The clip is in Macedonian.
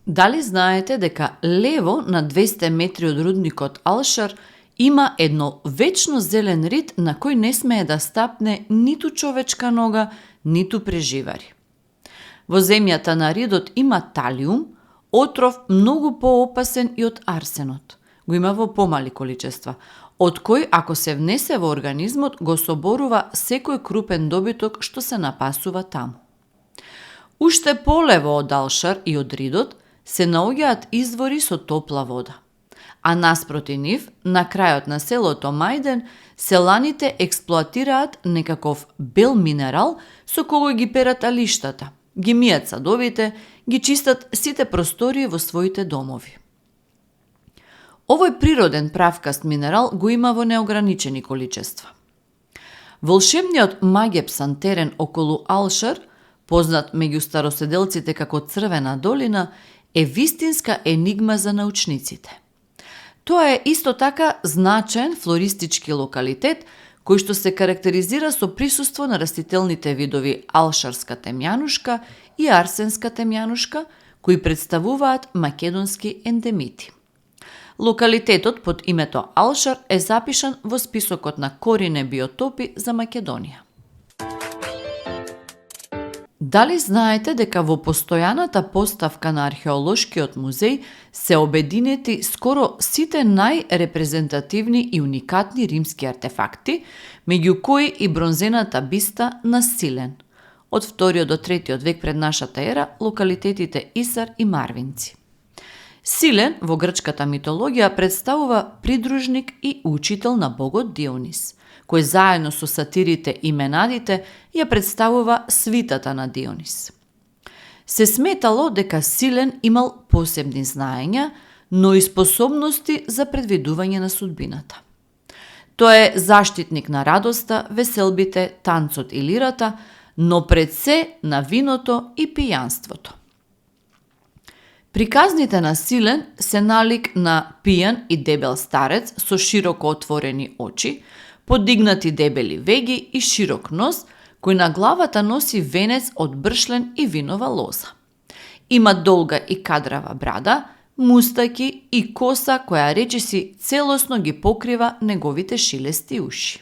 Дали знаете дека лево на 200 метри од рудникот Алшар има едно вечно зелен рид на кој не смее да стапне ниту човечка нога, ниту преживари. Во земјата на ридот има талиум, отров многу поопасен и од арсенот. Го има во помали количества, од кој ако се внесе во организмот го соборува секој крупен добиток што се напасува таму. Уште полево од Алшар и од ридот се наоѓаат извори со топла вода, а наспроти нив, на крајот на селото Мајден, селаните експлоатираат некаков бел минерал со кој ги перат алиштата, ги мијат садовите, ги чистат сите простории во своите домови. Овој природен правкаст минерал го има во неограничени количества. Волшебниот магепсан терен околу Алшар, познат меѓу староседелците како Црвена долина, е вистинска енигма за научниците. Тоа е исто така значаен флористички локалитет кој што се карактеризира со присуство на растителните видови алшарска темјанушка и арсенска темјанушка, кои представуваат македонски ендемити. Локалитетот под името Алшар е запишан во списокот на корине биотопи за Македонија. Дали знаете дека во постојаната поставка на археолошкиот музеј се обединети скоро сите најрепрезентативни и уникатни римски артефакти, меѓу кои и бронзената биста на Силен, од 2 до 3 век пред нашата ера, локалитетите Исар и Марвинци. Силен во грчката митологија представува придружник и учител на богот Дионис, кој заедно со сатирите и менадите ја представува свитата на Дионис. Се сметало дека Силен имал посебни знаења, но и способности за предвидување на судбината. Тој е заштитник на радоста, веселбите, танцот и лирата, но пред се на виното и пијанството. Приказните на Силен се налик на пијан и дебел старец со широко отворени очи, подигнати дебели веги и широк нос, кој на главата носи венец од бршлен и винова лоза. Има долга и кадрава брада, мустаки и коса која речиси целосно ги покрива неговите шилести уши.